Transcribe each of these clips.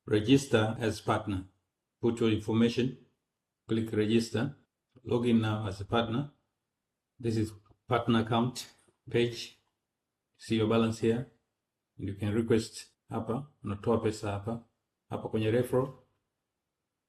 Register as partner. Put your information, click register, log in now as a partner. This is partner account page. See your balance here. And you can request hapa, unatoa pesa hapa. Hapa kwenye referral,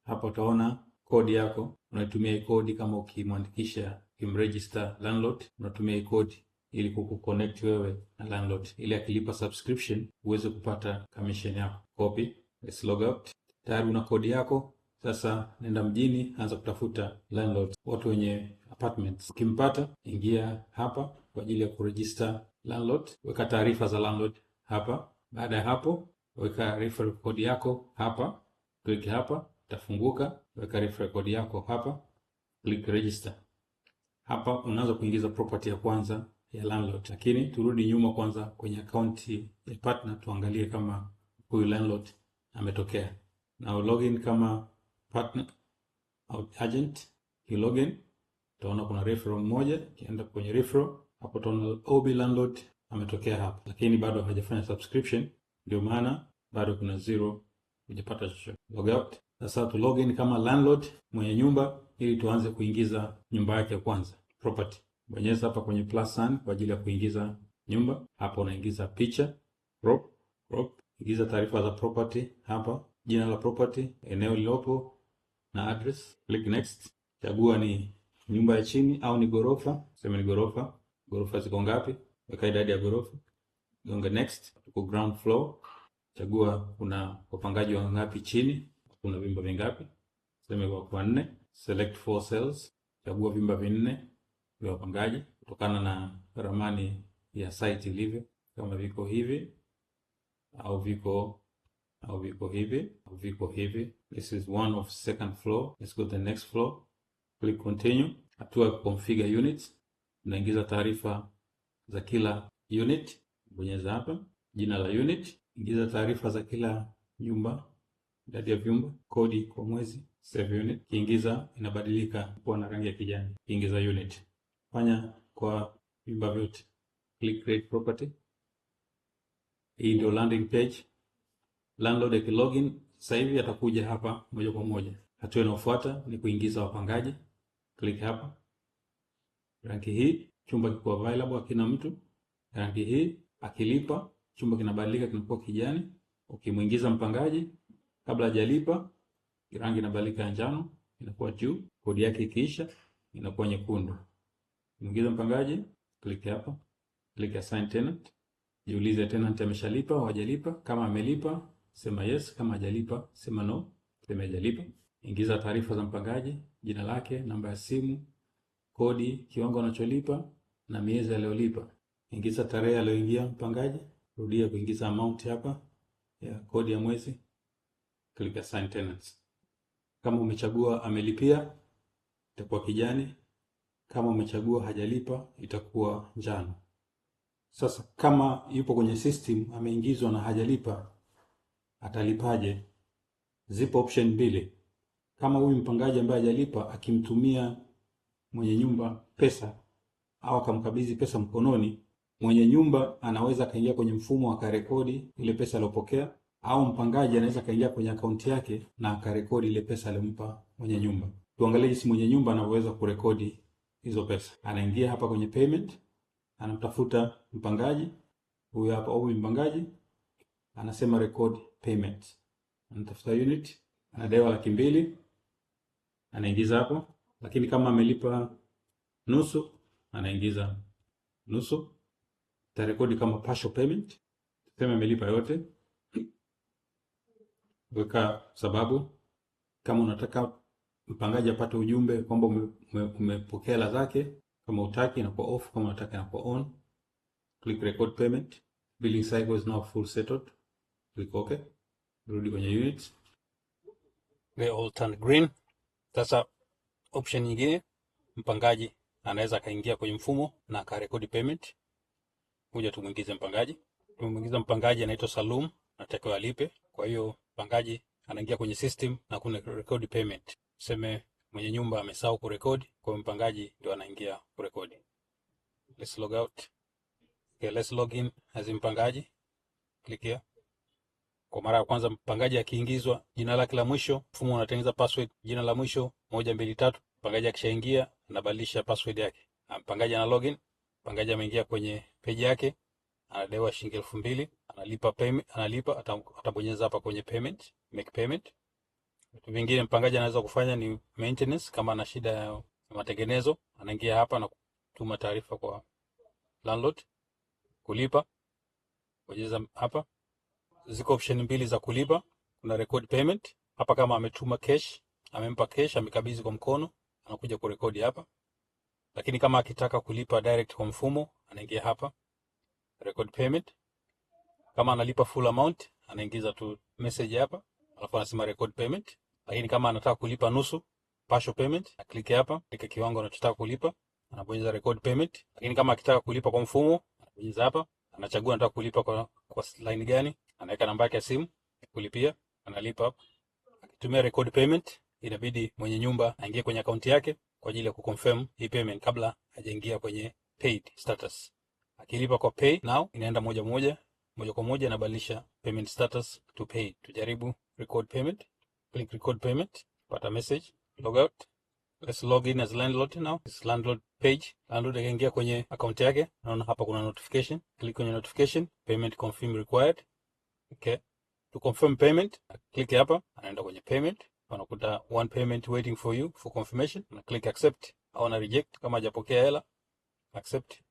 hapa utaona kodi yako, unaitumia hii kodi kama ukimwandikisha, ukimregister landlord, unatumia hii kodi ili kukuconnect wewe na landlord, ili akilipa subscription uweze kupata commission yako. Copy, let's log out. Tayari una kodi yako. Sasa nenda mjini, anza kutafuta landlord, watu wenye apartments. Ukimpata, ingia hapa kwa ajili ya kuregister landlord, weka taarifa za landlord hapa. Baada ya hapo, weka referral code yako hapa, click hapa, itafunguka. Weka referral code yako hapa, click register. Hapa unaanza kuingiza property ya kwanza ya landlord, lakini turudi nyuma kwanza kwenye akaunti ya partner, tuangalie kama huyu landlord ametokea. Now login kama partner au agent. Login, utaona kuna referral mmoja. Ukienda kwenye referral hapo utaona OB landlord ametokea hapa, lakini bado hajafanya subscription, ndio maana bado kuna zero, hujapata chochote. Log out. Sasa tu login kama landlord mwenye nyumba ili tuanze kuingiza nyumba yake ya kwanza property. Bonyeza hapa kwenye plus sign kwa ajili ya kuingiza nyumba. Hapa unaingiza picha, crop, crop, ingiza taarifa za property hapa, jina la property, eneo lilopo na address. Click next. Chagua ni nyumba ya chini au ni gorofa. Sema ni gorofa. Gorofa ziko ngapi? Weka idadi ya gorofa. Gonga next. Tuko ground floor. Chagua kuna wapangaji wangapi chini, kuna vyumba vingapi? Sema kwa nne. Select four cells. Chagua vyumba vinne vya wapangaji kutokana na ramani ya site ilivyo, kama viko hivi au viko hivi au viko hivi. This is one of second floor. Let's go to the next floor. Click continue. Hatua ya configure units, unaingiza taarifa za kila unit. Bonyeza hapa jina la unit, ingiza taarifa za kila nyumba, idadi ya vyumba, kodi kwa mwezi, save unit. Kiingiza inabadilika kuwa na rangi ya kijani. Kiingiza unit, fanya kwa vyumba vyote. Click create property. Hii ndio landing page. Landlord akilogin sasa hivi atakuja hapa moja kwa moja. Hatua inayofuata ni kuingiza wapangaji. Click hapa, rangi hii, chumba kiko available, hakina mtu. Rangi hii, akilipa chumba kinabadilika kinakuwa kijani. Ukimuingiza mpangaji kabla hajalipa, rangi inabadilika ya njano, inakuwa juu. Kodi yake ikiisha inakuwa nyekundu. Muingiza mpangaji, click hapa, click assign tenant. Jiulize tenant ameshalipa au hajalipa. Kama amelipa sema yes, kama hajalipa sema no. Sema hajalipa. Ingiza taarifa za mpangaji, jina lake, namba ya simu, kodi, kiwango anacholipa na miezi aliyolipa. Ingiza tarehe aliyoingia mpangaji, rudia kuingiza amount hapa ya kodi ya mwezi, click assign tenants. Kama umechagua amelipia itakuwa kijani, kama umechagua hajalipa itakuwa njano. Sasa kama yupo kwenye system ameingizwa na hajalipa, atalipaje? Zipo option mbili. Kama huyu mpangaji ambaye hajalipa akimtumia mwenye nyumba pesa au akamkabidhi pesa mkononi, mwenye nyumba anaweza akaingia kwenye mfumo akarekodi ile pesa aliyopokea, au mpangaji anaweza akaingia kwenye akaunti yake na akarekodi ile pesa aliyompa mwenye nyumba. Tuangalie jinsi mwenye nyumba anavyoweza kurekodi hizo pesa. Anaingia hapa kwenye payment, anamtafuta mpangaji huyu hapa, huyu mpangaji anasema record payment, anatafuta unit, anadaiwa 200,000, anaingiza hapo, lakini kama amelipa nusu anaingiza nusu, tarekodi kama partial payment. Tuseme amelipa yote, weka sababu. Kama unataka mpangaji apate ujumbe kwamba umepokea hela zake, kama hutaki inakuwa off, kama unataka inakuwa on. Click record payment. Billing cycle is now full settled. Click OK. Rudi kwenye units. They all turn green. Sasa option nyingine, mpangaji anaweza akaingia kwenye mfumo na akarekodi payment. Kuja tumuingize mpangaji. Tumuingiza mpangaji anaitwa Salum, anatakiwa alipe. Kwa hiyo mpangaji anaingia kwenye system na kuna record payment. Tuseme mwenye nyumba amesahau kurekodi, kwa hiyo mpangaji ndio anaingia kurekodi. Let's log out. Okay, let's log in as mpangaji. Click here. Kwa mara ya kwanza mpangaji akiingizwa jina lake la mwisho, mfumo unatengeneza password, jina la mwisho 1 2 3. Mpangaji akishaingia anabadilisha password yake. Mpangaji ana login, mpangaji ameingia kwenye page yake, anadaiwa shilingi 2000, analipa payment, analipa, atabonyeza hapa kwenye payment, make payment. Vitu vingine mpangaji anaweza kufanya ni maintenance, kama ana shida ya matengenezo, anaingia hapa na kutuma taarifa kwa landlord. Kulipa, bonyeza hapa. Ziko option mbili za kulipa. Kuna record payment hapa, kama ametuma cash, amempa cash, amekabidhi kwa mkono, anakuja kurekodi hapa. Lakini kama akitaka kulipa direct kwa mfumo, anaingia hapa record payment. Kama analipa full amount, anaingiza tu message hapa, alafu anasema record payment. Lakini kama anataka kulipa nusu, partial payment, click hapa, click kiwango anachotaka kulipa, anabonyeza record payment. Lakini kama akitaka kulipa kwa mfumo, anabonyeza hapa, anachagua anataka kulipa kwa line gani, anaweka namba yake ya simu kulipia, analipa hapa. Akitumia record payment, inabidi mwenye nyumba aingie kwenye akaunti yake kwa ajili ya kuconfirm hii payment kabla hajaingia kwenye paid status. Akilipa kwa pay now, inaenda moja kwa moja inabadilisha payment status to paid. Tujaribu record payment, click record payment, pata message, log out. Let's log in as landlord now. This landlord page. Landlord akaingia kwenye account yake, naona hapa kuna notification. Click kwenye notification, payment confirm required. Okay. To confirm payment, click hapa, anaenda kwenye payment, anakuta one payment waiting for you for confirmation. Na click accept au na reject kama hajapokea hela. Accept.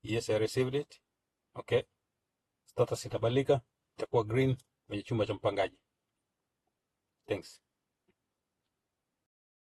Yes, I received it. Okay. Status itabadilika, itakuwa green kwenye chumba cha mpangaji. Thanks.